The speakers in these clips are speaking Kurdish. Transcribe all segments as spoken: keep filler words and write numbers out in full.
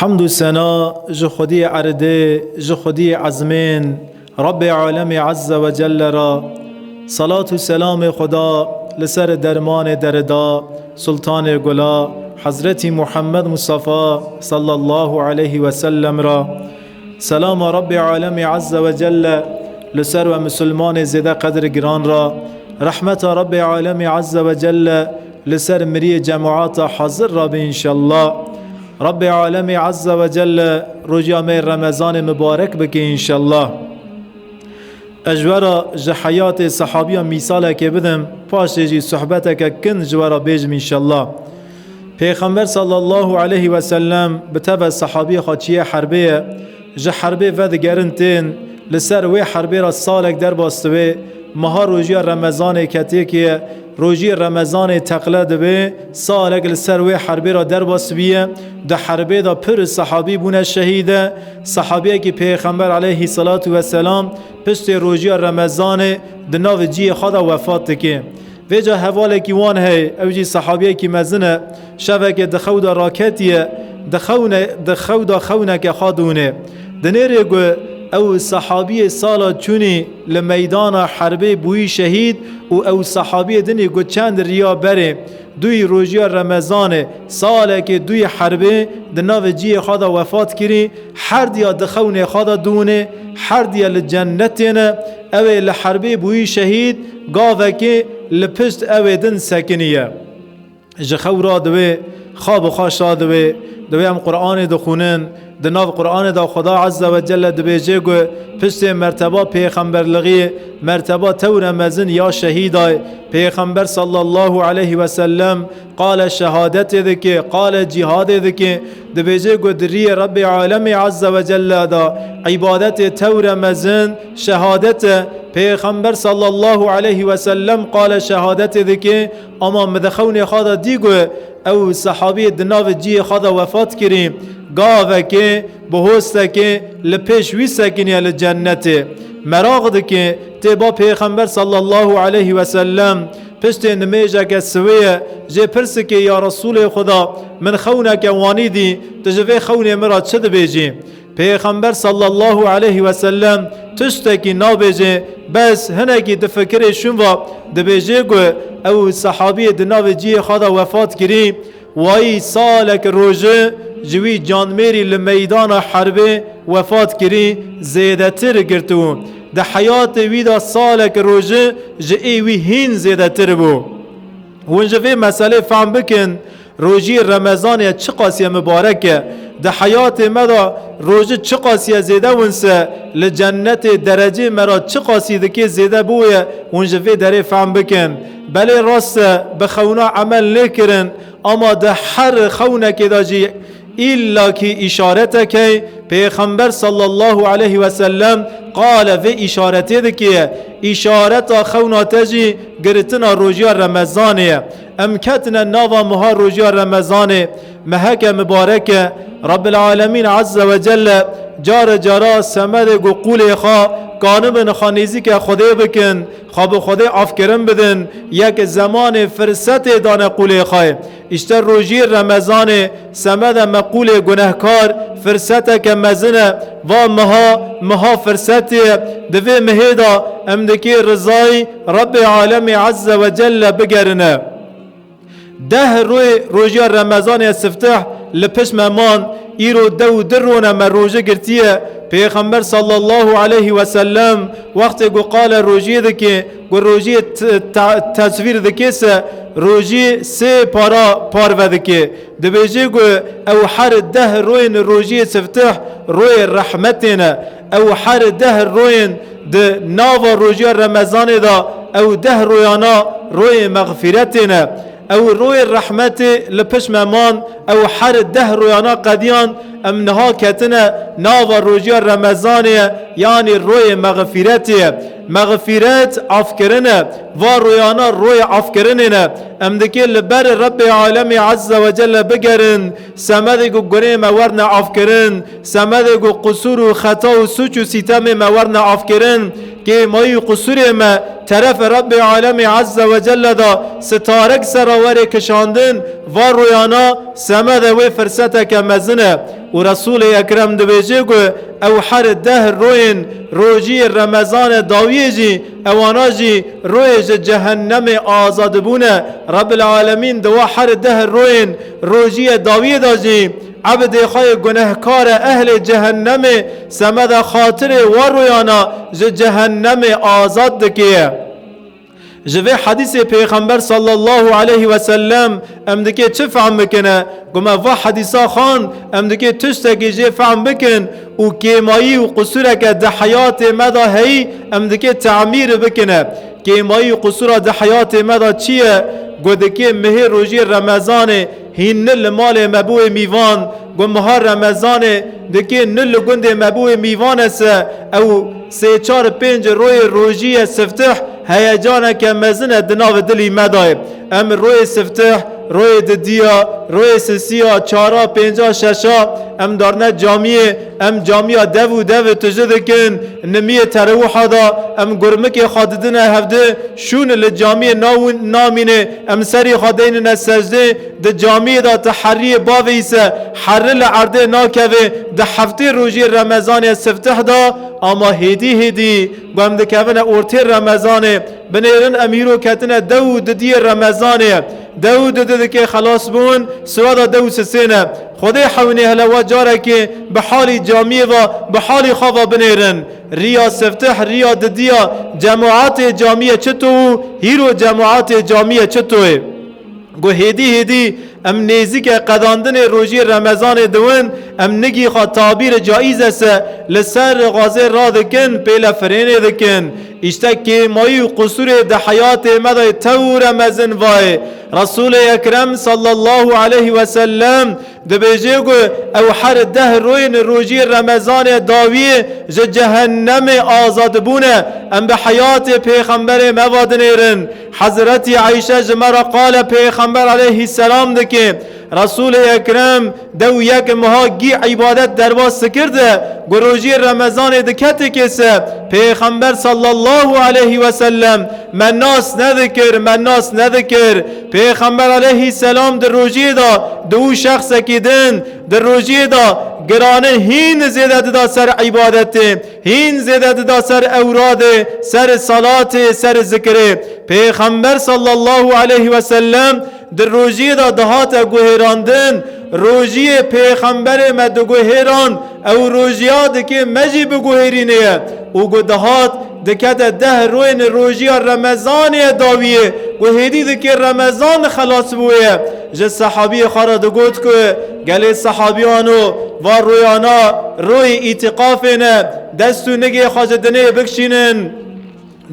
Hemd û sena ji Xwediyê erdê, ji Xwediyê ezmên, Rebbê Alemê Azze ve Celle re. Salat û selamê Xweda li ser dermanê derida, Sultanê Gula, Hezretî Muhammed Mustafa sallallahu aleyhi ve sellem re. Selama Rebbê Alemê Azze ve Celle li ser we misilmanê zêde qedir giran re. Rehmeta Rebbê Alemê Azze ve Celle li ser miriyê cemaata hazir re be înşallah. Rebbê Alemê Azze ve Celle rojiya me yê Remezanê mibarek bike înşallah. Ez ji we re ji heyatê sehabiya mîsalekê bidim, paşê jî sohbeteke kin ji we re bêjim înşallah. Pêxember sallallahu aleyhi ve sellem bi teve sehabiyê xwe çiyê herbê ye. Ji herbê vedigerin tên, li ser wê herbê re salek derbas dibe, meha rojiya Remezanê ketêkê ye, rojiyê Remezanê teqle dibe, salek li ser wê herbê re derbas dibiye. Di herbê de pir sehabî bûne şehîde. Sehabiyekî Pêxember aleyhî selatu weselam piştê rojiya Remezanê di nav ciyê xwe de wefat dike. Vêca hevalekî wan heye, ew jî sehabiyekî mezin e, şevekê di xew de raketiye, di xewne-, di xew de xewneke xwe dûne. Dinêrê ku ew sehabiyê sala çûnî li meydana herbê bûyî şehîd û ew sehabiyê dinî ku çend riya berê duyî rojiya Remezanê salekê duyî herbê di nav ciyê xwe de wefat kirî, herdiya di xewnê xwe de dûne, herdiya li cennetê ne, ew ê li herbê bûyî şehîd, gavekê li pişt ew ê din sekiniye. Ji xew radibe, xwe bi xwe şadibe, dibê em Qur'anê dixwînin, di nav Qur'anê de Xweda Azze ve Celle dibêje ku piştê merteba pêxemberlixiyê, merteba tewre mezin ya şehîdayê, Pêxember sallallahu aleyhi ve sellem qale şehadetê dike, qale cîhadê dike, dibêje ku di riyê Rebbê Alemê Azze ve Celle de îbadetê tewre mezin şehadet e. Pêxember sallallahu aleyhi ve sellem qale şehadetê dike, ama min di xewnê xwe de dî ku ew sehabî di nav ciyê xwe de wefat kirî, gavekê, bihostekê li pêş wî sekiniye li cennetê. Meraq dike, tê ba Pêxember sallallahu aleyhi ve sellem piştê nimêjeke siwê ye, jê pirs dike, ya Resûlê Xuda, min xewneke wanî dî, tu ji vê xewnê min re çi dibêjî? Pêxember sallallahu aleyhi ve sellem tiştekî nabêje, bes hinekî difikirê şûn va, dibêje ku ew sehabiyê di navê cihê xwe de wefat kirî, wayî salek roje ji wî canmêrî li meydana herbê wefat kirî, zêdetir girtibû. Di heyatê wî de salek roje ji ê wî hîn zêdetir bû. Hûn ji vê meselê fehm bikin, rojiyê Remezanê çiqas ye mibarek e. Di heyatê me de roji çiqas ye zêde wins e, li cennetê derecê me re çiqasî dikê zêde bûye, hûn ji vê derê fehm bikin. Belê rast e, bi xewna emel nêkirin, ama di her xewnekê de jî îllakî îşareteke, Pêxember sallallahu aleyhi ve sellem qale vê îşaretê dike. Îşareta xewna te jî giritina rojiya Remezanê ye. Em ketine nava meha rojiya Remezanê, meheke mibarek e. Rabbil Alemîn Azze ve Celle care cara semedê ku qûlê xwe kanibin xwe nêzîke Xwedê bikin, xwe bi Xwedê afkirin bidin, yek zemanê firsetê dane qûlê xwe. Îşte rojiyê Remezanê semede me qûlê gunehkar firseteke mezin e. Va meha, meha firsetê ye. Di vê mehê de em dikê rizayî Rebbê Alemê Azze ve Celle bigerine. Deh royê rojiya Remezanê sifteh li pişt me man, îro dew du rone me roje girtiye. Pêxember sallallahu aleyhi ve sellem wextê ku qale rojiyê dike, ku rojiyê t-, ta-, tesvîr dike se, rojiyê sê para parve dike. Dibêje ku ew her deh royên rojiyê sifteh royê rehmetê ne. Ew her deh royên di nava rojiya Remezanê de ew deh royana royê mexfîretê ne. Ew royê rehmetê li pişt me man, ew her deh royana qediyan em niha ketine nava rojiya Remezanê ye, yanî royê mexfîretê ye. Mexfîret afkirin e, va royana royê afkirinê ne. Em dikê li ber Rebbê Alemê Azze ve Celle bigerin, semedê ku gunê me werne afkirin, semedê ku qusûr û xeta û sûc û sîtemê me werne afkirin, kêmayî û qusûrê me terefê Rebbê Alemê Azze ve Celle de sitarek sera were kişandin, va royana semede wê firseteke mezin e. Û Resûlê Ekrem dibêje ku ew her deh royên rojiyê Remezanê dawiyê jî, ewana jî royê ji cehennemê azad bûne. Rebbil Alemîn di wa her deh royên rojiyê dawiyê de jî ebdê xwe yê gunehkar e ehlê cehennemê semeda xatirê wa royana ji cehennemê azad dike. Ji vê hedîsê Pêxember sallallahu aleyhi ve sellem em dike çi fehm bikine? Ku me va hedîsa xan, em dike tiştekî jê fehm bikin û kêmayî û qusûreke di heyatê me de heyî, em dike temîr bikine. Kêmayî û qusûra di heyatê me de çi ye? Ku dike mihê rojiyê Remezanê hîn ni li malê me bûyê mîvan, ku meha Remezanê dikê ni li gundê me bûyê mîvan e se, ew sê çar pênc royê rojî ye siftih, heyecaneke mezin e di nav dilî me de ye. Em royê siftih, royê didiya, royê sisiya, çara, pênca, şeşa, em darne camiyê, em camiya dev û dev tiji dikin, nimiyê terewiha de em gurmikê xwe didine hevdi, şûn li camiyê nawin-, namîne, em serî xwe deynine secdê, di camiyê de ti heriyê bavê îse, herri li erdê nakeve, di heftê rojiyê Remezanê siftih de, ama hêdî hêdî, ku em dikevine ortê Remezanê, binêrin em hîro ketine dew û didiyê Remezanê, dew û didi dike xelas bûn, siwada dew û sisê ne. Xwedê hewnê hele we carekê bi halî camiyê ve, bi halî xwe ve binêrin. Riya siftih, riya didiya cemaatê camiyê çito û hîro cemaatê camiyê çito ye? Ku hêdî hêdî em nêzîke qedandinê rojiyê Remezanê diwin, em nigî xwe tabîr caîz e se li ser xwezê radikin, pê le firênê dikin. Îşte kêmayî û qusûrê di heyatê me de tewre mezin vayê. Resûlê Ekrem sallallahu aleyhi ve sellem dibêje ku ew her deh royên rojiyê Remezanê dawiyê ji cehennemê azad bûne. Em bi heyatê Pêxemberê me ve dinêrin. Hezretî Eyşe ji me re qale Pêxember aleyhisselam dike, Resûlê Ekrem dew yek meha gî îbadet derbas dikirde, ku rojiyê Remezanê diketike se, Pêxember sallallahu aleyhi ve sellem me nas nedikir, me nas nedikir. Pêxember aleyhisselam di rojiyê de di û şexsekî din, di rojiyê de girane hîn zêde dida ser îbadetê, hîn zêde dida ser ewradê, ser salatê, ser zikirê. Pêxember sallallahu aleyhi ve sellem di rojiyê de dihate guhêrandin, rojiyê Pêxemberê me diguhêran, ew rojiya dike me jî biguhêrînê ye. Û ku dihat, dikete deh royên rojiya Remezanê ye dawiyê, ku hêdî dike Remezan xelas bûye. Ji sehabiyê xwe re digot ku gelê sehabiyano va royana royê îtîqafê ne, dest û nigê xwe ji dinê bikişînin.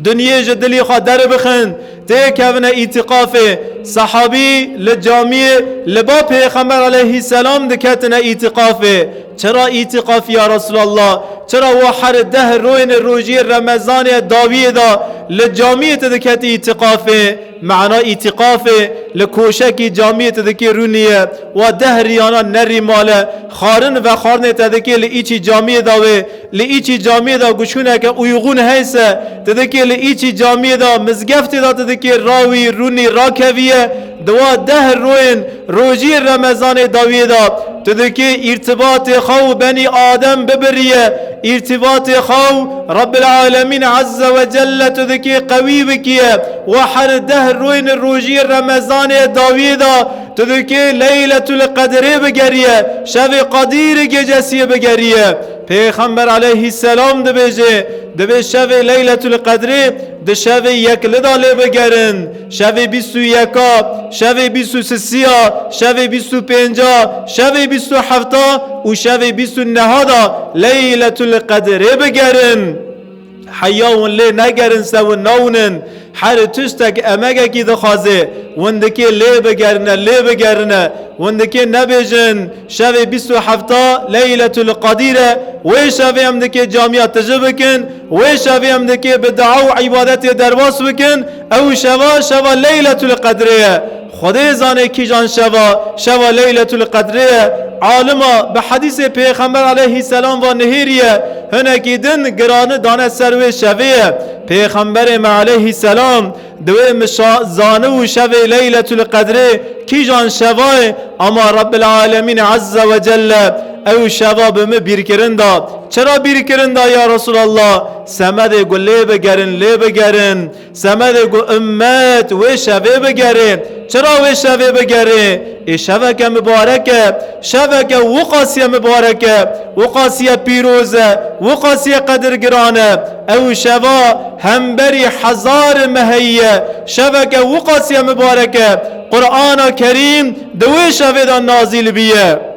Dinyê ji dilî xwe derbixin, têkevine îtîqafê. Sehabî li camiyê li ba Pêxember aleyhisselam diketine îtîqafê. Çira îtîqafî ya Resulallah? Çira wa her deh royên rojiyê Remezanê dawiyê de li camiyê tu diketî îtîqafê? Mana îtîqafê li koşekî camiyê tu dikê rûnî ye. Wa deh riyana nerî male, xarin vexwarinê te dikê li îçî camiyê de wê. Li îçî camiyê de guşûneke uygun heyse, tu dikê li îçî camiyê de, mizgeftê de tu dikê rawî, rûnî, rakeviye, di wa deh royên rojiyê Remezanê dawiyê de, tu dikê îrtibatê xwe û benî Adem bibiriye, îrtibatê xwe û Rabbil Alemîn Azze ve Celle tu dikê qewî bikiye, wa her deh royên rojiyê Remezanê dawiyê de, tu dikê Leyletul Qedrê bigeriye, şevê Qadir gecesiyê bigeriye. Pêxember aleyhisselam dibêje, dibê şevê Leyletul Qedrê di şevê yekli de lê bigerin, şevê bîst û yeka, şevê bîst û sisiya, şevê bîst û pênca, şevê bîst û hefta û şevê bîst û neha de Leyletul Qedrê bigerin. Heya hûn lê negerin se hûn nawnin. Her tiştek emegekî dixwaze. Hûn dikê lê bigerine, lê bigerine. Hûn dikê nebêjin, şevê bîst û hefta Leyletul Qadîr e. Wê şevê em dikê camiya tije bikin. Wê şevê em dikê bi dua û îbadetê derbas bikin. Ew şeva, şeva Leyletul Qedrê ye. Xwedê zane kîjan şeva, şeva Leyletul Qedrê ye. Alima bi hedîsê Pêxember aleyhisselam ve nihêriye. Hinekî din girani dane ser wê şevê ye. Pêxemberê me aleyhîselam di wê mişa-, zaniv û şevê Leyletul Qedrê kîjan şeva ye, ama Rabbil Alemîn Azze ve Celle ew şeva bi min bîrkirin da. Çira bîrkirin da ya Resulallah? Semedê ku lê bigerin, lê bigerin. Semedê ku ummet wê şevê bigerê. Çira wê şevê bigerê? Ê şeveke mibarek e, şeveke wiqasiye mibarek e, wiqasiye pîroz e, wiqasiye qedirgiran e. Ew şeva hemberî hezar meheyî ye, şeveke wiqasiye mibarek e. Qur'ana Kerîm di wê şevê de nazîl bîye.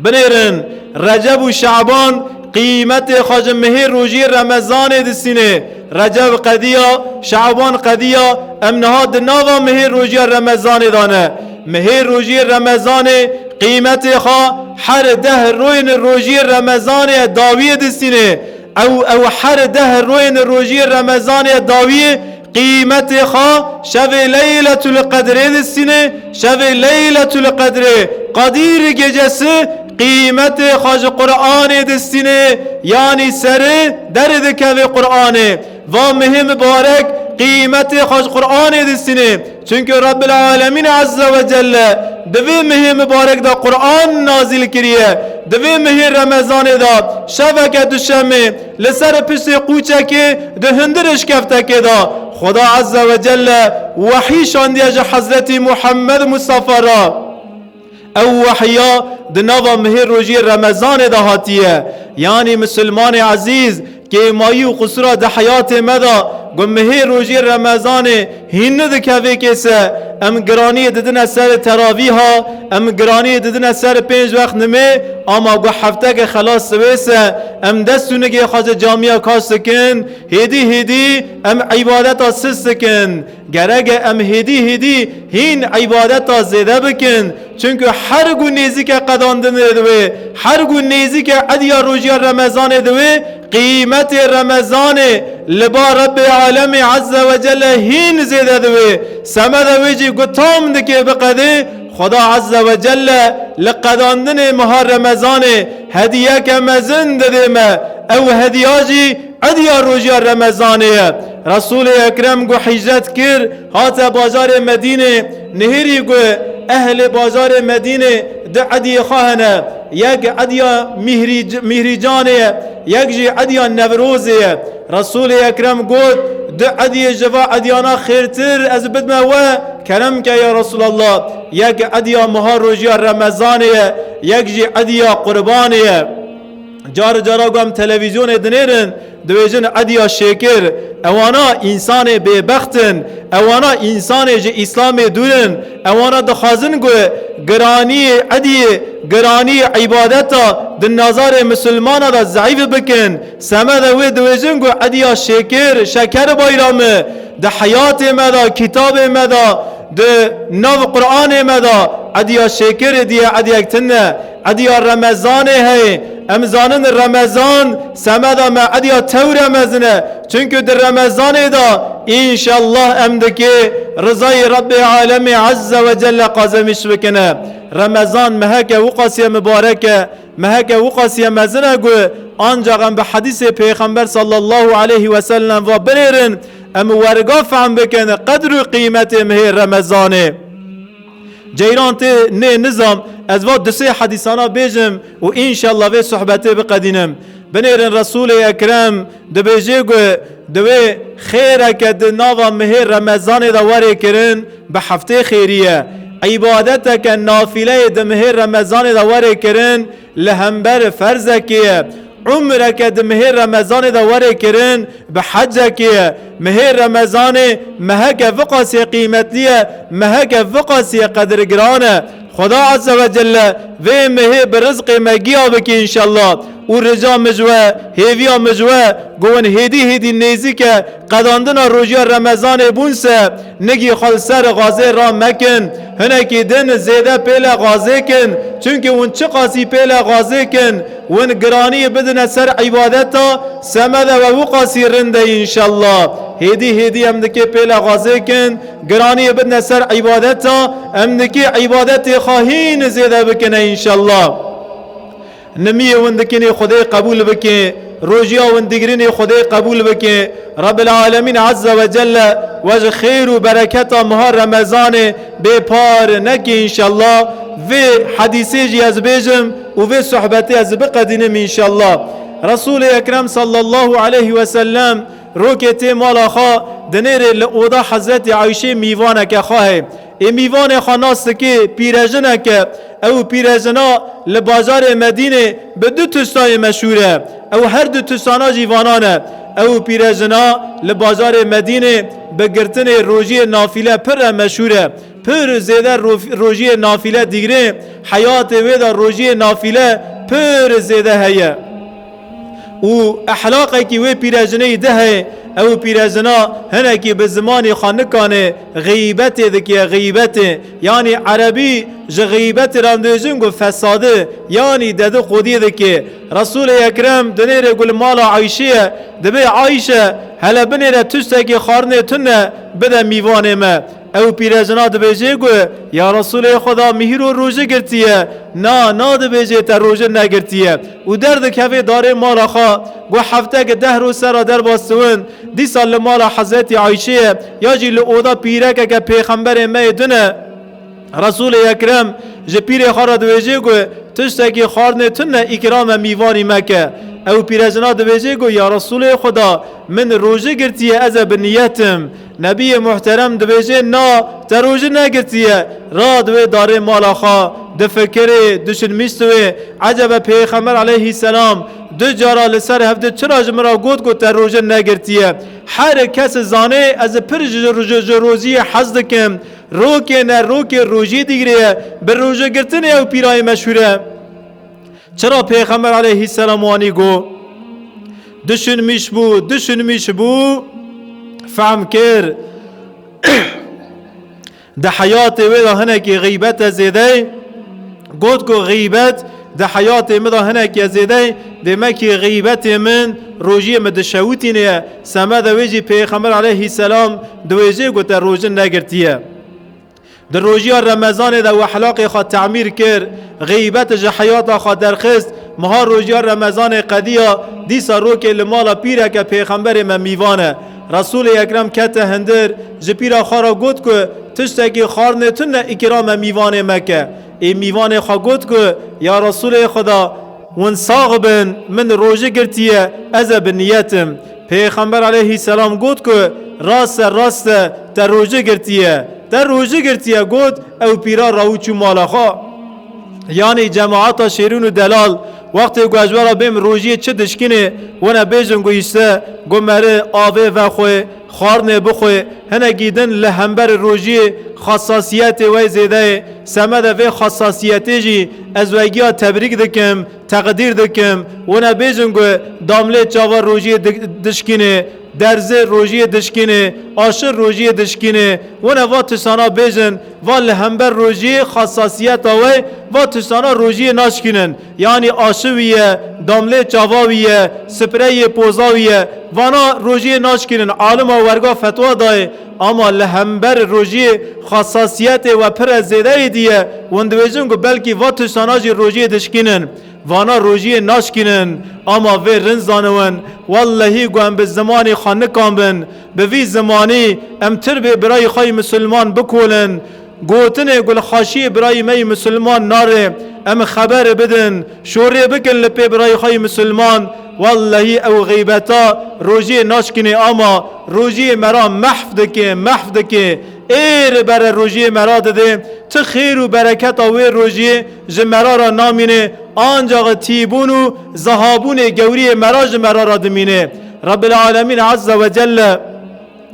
Binêrin, Receb û Şaban qîmetê xwe ji mihê rojiyê Remezanê distînê. Receb qediya, Şaban qediya, em niha di nava mihê rojiya Remezanê de ne. Mihê rojiyê Remezanê qîmetê xwe her deh rojên rojiyê Remezanê dawiyê distînê. Ew, ew her deh rojên rojiyê Remezanê dawiyê qîmetê xwe şevê Leyletul Qedrê distînê, şevê Leyletul Qedrê, Qedîr gecesi qîmetê xwe ji Qur'anê distînê, yanî serê derê dikevê Qur'anê. Va mihê mibarek qîmetê xwe ji Qur'anê distînê. Çunku Rabbil Alemîn Azze ve Celle di vê mihê mibarek de Qur'an nazîl kiriye. Di vê mihê Remezanê de şeveke duşemê li ser piştê qûçekê di hundir eşkeftekê de Xuda Azze ve Celle wehî şandiye ji Hezretî Muhammed Mustafa re. Ew wehiya di nava mihê rojiyê Remezanê de hatiye. Yanî misilmanê ezîz, kêmayî û qusura di heyatê me de, ku mihê rojiyê Remezanê hîn nidikevê kêse, em giraniyê didine ser teravîha, em giraniyê didine ser pênc wext nimê, ama ku hefteke xelas diwêse, em dest û nigê xwe ji camiya kaş dikin, hêdî hêdî em îbadeta sist dikin. Gerek e em hêdî hêdî hîn îbadeta zêde bikin. Çunku her ku nêzîke qedandinê diwê, her ku nêzîke ediya rojiya Remezanê diwê, qîmetê Remezanê li ba Rebbê Alemê Azze ve Celle hîn zêde diwê. Semede wê jî ku tam dikê biqedê, Xuda Azze ve Celle li qedandinê meha Remezanê hediyeke mezin didê me. Ew hediya jî ediya rojiya Remezanê ye. Resûlê Ekrem ku hicret kir, hate bajarê Medînê, nihêrî ku ehlê bajarê Medînê du ediyê xwe hene. Yek ediya Mîhrîc-, Mîhrîcanê ye, yek jî ediya Newrozê ye. Resûlê Ekrem got, du ediyê ji va ediyana xêrtir ez bidme we, kerem ke ya Resûlallah. Yek ediya meha rojiya Remezanê ye, yek jî ediya Qurbanê ye. Car cara ku em televîzyonê dinêrin, dibêjin ediya şêkir. Ewana însanê bêbext in, ewana însanê ji Îslamê dûr in, ewana dixwazin ku giraniyê ediyê, giraniyê îbadeta di nazarê misilmana de zeîf bikin. Semede wê dibêjin ku ediya şêkir, şeker bayramı, di heyatê me de, kitabê me de, di nav Qur'anê me de ediya şêkir diye ediyek tune. Ediya Remezanê heye. Em zanin Remezan semeda me ediya tewre mezin e. Çunku di Remezanê de înşallah em dikê rizayê Rebbê Alemê Azze ve Celle qazemîş bikine. Remezan meheke wiqasiye mibarek e, meheke wiqasiye mezin e ku ancak em bi hedîsê Pêxember sallallahu aleyhi ve sellem ve binêrin, em werga fehm bikin qedr û qîmetê mehê Remezanê. Ceyran tê nê nizam, ez va du sê hedîsana bêjim û înşallah vê sohbetê biqedînim. Binêrin Resûlê Ekrem dibêjê ku di wê xêreke di nava mihê Remezanê de werê kirin, bi heftê xêrî ye. Îbadeteke nafîleyê di mihê Remezanê de werê kirin, li hember ferzekê ye. Umreke di mihê Remezanê de werê kirin, bi hecekê ye. Mihê Remezanê meheke viqasê qîmetlî ye, meheke viqasê qedirgiran e. Xuda Azze ve Celle vê mihê bi rizqê me giya bike înşallah. Û rica min ji we, hêviya min ji we, ku hûn hêdî hêdî nêzîke qedandina rojiya Remezanê bûn se, nigî xwe li ser xazê ramekin. Hinekî din zêde pêle xazê kin. Çunke hûn çiqasî pêle xazê kin, hûn giraniyê bidine ser îbadeta, semede we wiqasî rind e înşallah. Hêdî hêdî em dikê pêle xazê kin, giraniyê bidine ser îbadeta, em dikê îbadetê xwe hîn zêde bikine înşallah. Nimiyê hûn dikinê Xwedê qebûl bike. Rojiya windigrinê Xwedê qebûl bike. Rebbil Alemîn Azze ve Celle we ji xêr û bereketa meha Remezanê bê par neke înşallah. Vê hedîsê jî ez bêjim û vê sohbetê ez biqedînim înşallah. Resulê Ekrem sallallahu aleyhi ve sellem rokê tê mala xwe dinêrê li oda Hezretî Ayşê mîvaneke xwe heye. Ê mîvanê xwe nas dikê pîrejineke, ew pîrejina li bajarê Medînê bi du tiştayê meşhûr e. Ew her du tiştana jî vanan e. Ew pîrejina li bajarê Medînê bi girtinê rojiyê nafîle pir re meşhûr e. Pir zêde rof-, rojiyê nafîle dîgirê, heyatê wê de rojiyê nafîle pir zêde heye. Û ehlaqekî wê pîrejineyî di heye, ew pîrejina hinekî bi zimanê xwe nikane, xeybetê dike, xeybetê. Yanî erebî ji xeybetê re em dibêjin ku fesadi, yanî dedixodiyê dike. Resulê Ekrem dinêre ku li mala Ayşê ye, dibê Ayşe, hele binêre tiştekî xwarinê tune bide mîvanê me. Ew pîrejina dibêje ku, ya Resûlê Xweda, mihîro rojî girtiye. Na, na dibêje te rojî negirtiye. Û derdikeve darê mala xwe, ku hefteke deh roj ser re derbas dibin, dîsa li mala Hezretî Ayşê ye, ya jî li oda pîrekeke pêxemberê me yê din e. Resûlê Ekrem ji pîrê xwe re dibêje ku, tiştekî xwarinê tune îkrame mîvanî me ke. Ew pîrejina dibêje ku, ya Resûlê Xweda, min rojî girtiye, ez ê bi niyet im. Nebiyê muhterem dibêje, na, te rojî negirtiye. Ra di wê darê mala xwe difikirê, dişinmîş dibê, ecebe Pêxember aleyhisselam du cara li ser hevdî çira ji min re got ku te rojî negirtiye? Her kes zane ez pir ji, ji, ji rojiyê hez dikim. Rokê ne rokê rojî digire, bi rojî girtinê ew pîrayê meşhûr e. Çira Pêxember aleyhisselam wanî got? Düşünmüş bû, düşünmüş bû, fehm kir. Di heyatê wê de hinekî xeybete zêde ye. Got ku xeybet di heyatê min de hinekî zêde ye. Demekî xeybetê min rojiyê min dişewitîne ye. Semede wê jî Pêxember aleyhisselam dibêje ku te rojin negirtiye. Di rojiya Remezanê de û ehlaqê xwe temîr kir, xeybet ji heyata xwe derxist, meha rojiya Remezanê qediya, dîsa rokê li mala pîreke pêxemberê me mîvan e. Resûlê Ekrem kete hindir, ji pîra xwe re got ku, tiştekî xwarinê tune îkrame mîvanê me ke. Ê mîvanê xwe got ku, ya Resûlê Xweda, hûn sax bin, min rojî girtiye, ez ê bi niyet im. Pêxember aleyhisselam got ku, rast e, rast e, te rojî girtiye. Te rojî girtiye, got, ew pîra rawû çû mala xwe. Yanî cemaata şêrîn û delal, wextê ku ez we re bêm rojiyê çi dişkînê, wene bêjin ku îşte, ku meri avê vexwe, xwarinê bixwe, hinekî din li hember rojiyê xesasiyetê we zêde ye, semede vê xesasiyetê jî ez we giya tebrîk dikim, teqdîr dikim, wene bêjin ku damlê çava rojiyê di-, dişkînê, derzê rojiyê dişkînê, aşir rojiyê dişkînê, wene va tiştana bêjin, va li hember rojiyê xesasiyeta we, va tiştana rojiyê naşkînin. Yanî aşi wî ye, damlê çava wî ye, spreyê poza wî ye. Vana rojiyê naşkînin. Alima werga fetwa dayê. Ama li hember rojiyê xesasiyetê we pire zêde yê diye. Hûn dibêjin ku belkî va tiştana jî rojiyê dişkînin. Vana rojiyê naşkînin. Ama vê rind zaniwin. Wellehî ku em bi zimanê xwe nikambin. Bi vî zimanî em tir bê birayê xwe yî misilman bikolin. Gotinê ku li xaşiyê birayî me yî misilman nare, em xeber bidin, şorê bikin li pê birayê xwe yî misilman, wellehî ew xeybeta rojiyê naşkinê ama rojiyê me ra mehf dike, mehf dike. Ê li bere rojiyê me ra dide, ti xêr û bereketa wê rojiyê ji me ra ra namîne, ancax tîbûn û zehabûnê gewriyê me ra ji me ra ra dimîne. Rebbil Alemîn Azze ve Celle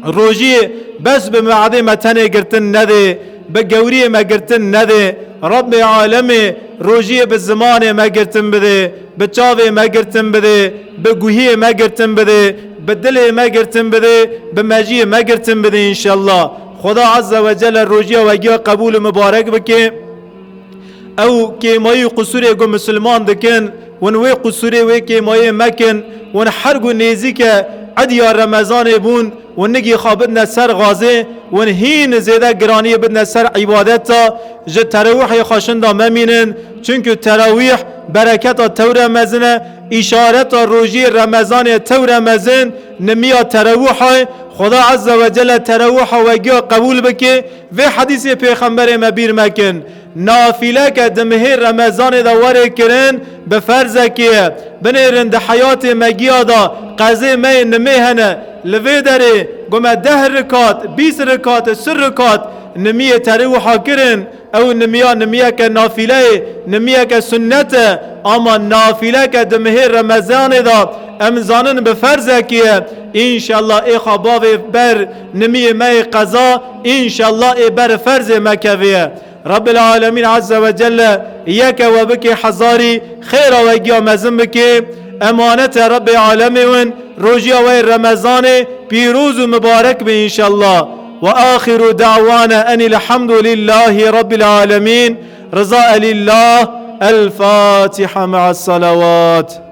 Rojiyê bes bi meadê me tenê girtin nedê, bi gewriyê me girtin nedê. Rabbê alemê rojiyê bi zimanê me girtin bidê, bi çavê me girtin bidê, bi guhiyê me girtin bidê, bi dilê me girtin bidê, bi mejiyê me girtin bidê înşellah. Xweda Azze ve Celle rojiya we giya qebûl û mibarek bike. Ew kêmayî û qusûrê ku misilman dikin, hûn wê qusûrê wê kêmayê mekin, hûn her ku nêzîke ediya Remezanê bûn, hûn nigî xwe bidne ser xazê, hûn hîn zêde giraniyê bidne ser îbadeta, ji terawîhê xwe şinda memînin, çunku terawîh bereketa tewre mezin e, Îşareta rojiyê Remezanê tewre mezin, nimiya terewuha, Xuda Azze ve Celle terewuha we giya qebûl bike, vê hedîsê Pêxemberê me bîr mekin. Nafîleke di mihê Remezanê de were kirin, bi ferzekê ye. Binêrin di heyatê me giya de qezê me yê nimê hene. Li vê derê ku me deh rikat, bîst rikat, sî rikat nimiyê terewuha kirin, ew nimiya nimiyeke nafîle ye, nimiyeke sunnet e, ama nafîleke di mihê Remezanê de em zanin bi ferzekê ye. Înşallah ê xwe bavê ber nimiyê me yê qeza, înşallah ê ber ferzê me kevê ye. Rabbil Alemîn Azze ve Celle yeke we bike hezarî, xêra we giya mezin bike. Emanet e Rabbê Alemê win, rojiya we yê Remezanê pîroz û mibarek be înşallah. Ve axiru da'wana enil hamdu lillahi Rabbil Alemîn. Riza elillah. El Fatiha me'as salavat.